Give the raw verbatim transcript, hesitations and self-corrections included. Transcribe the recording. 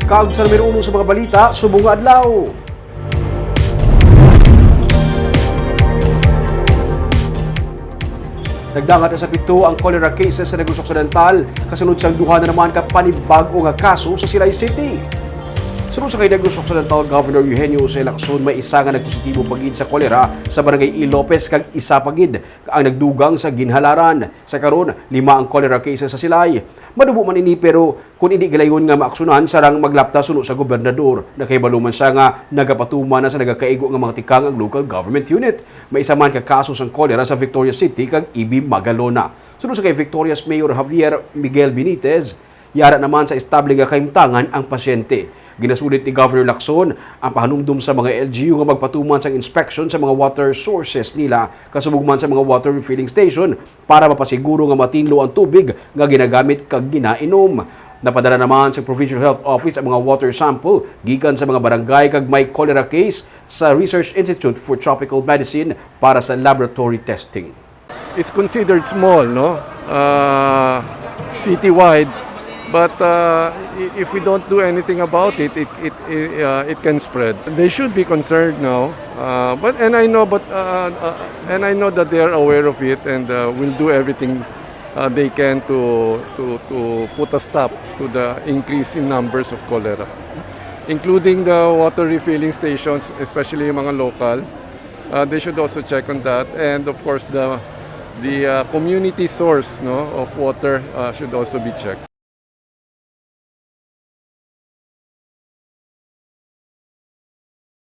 Kag sa numero uno sa mga balita subong nga adlaw. Nagdangat na sa pito ang cholera cases sa Negros Occidental, kasunod sang duha na naman ka panibag-o nga kaso sa Silay City. Suno sa kay Negros Occidental Governor Eugenio Jose Lacson, may isa nga nagpositibo pa gid sa cholera sa Barangay E. Lopez kag isa pa gid ang nagdugang sa Ginhalaran. Sa karon, lima ang cholera cases sa Silay. Madubo man ini, pero kung hindi gilayon nga maaksunan, sarang maglapta suno sa gobernador. Nakahibalo man siya nga nagapatuman na sa nagakaigo nga mga tikang ang local government unit. May isa man ka kaso sang cholera sa Victoria City kag E B Magalona. Suno sa kay Victoria's Mayor Javier Miguel Benitez, yara naman sa estable nga kahimtangan ang pasyente. Ginasulit ni Governor Lacson ang pahanumdom sa mga L G U nga magpatuman sang inspection sa mga water sources nila, kasubog man sa mga water refilling station, para mapasiguro nga matinlo ang tubig nga ginagamit kag ginainom. Napadala naman sa Provincial Health Office ang mga water sample gikan sa mga barangay kag may cholera case sa Research Institute for Tropical Medicine para sa laboratory testing. Is considered small, no? Uh, citywide. But uh, i- if we don't do anything about it, it it it, uh, it can spread. They should be concerned now. Uh, but and I know, but uh, uh, and I know that they are aware of it, and uh, will do everything uh, they can to to to put a stop to the increase in numbers of cholera, including the water refilling stations, especially yung mga local. Uh, they should also check on that, and of course the the uh, community source, no, of water uh, should also be checked.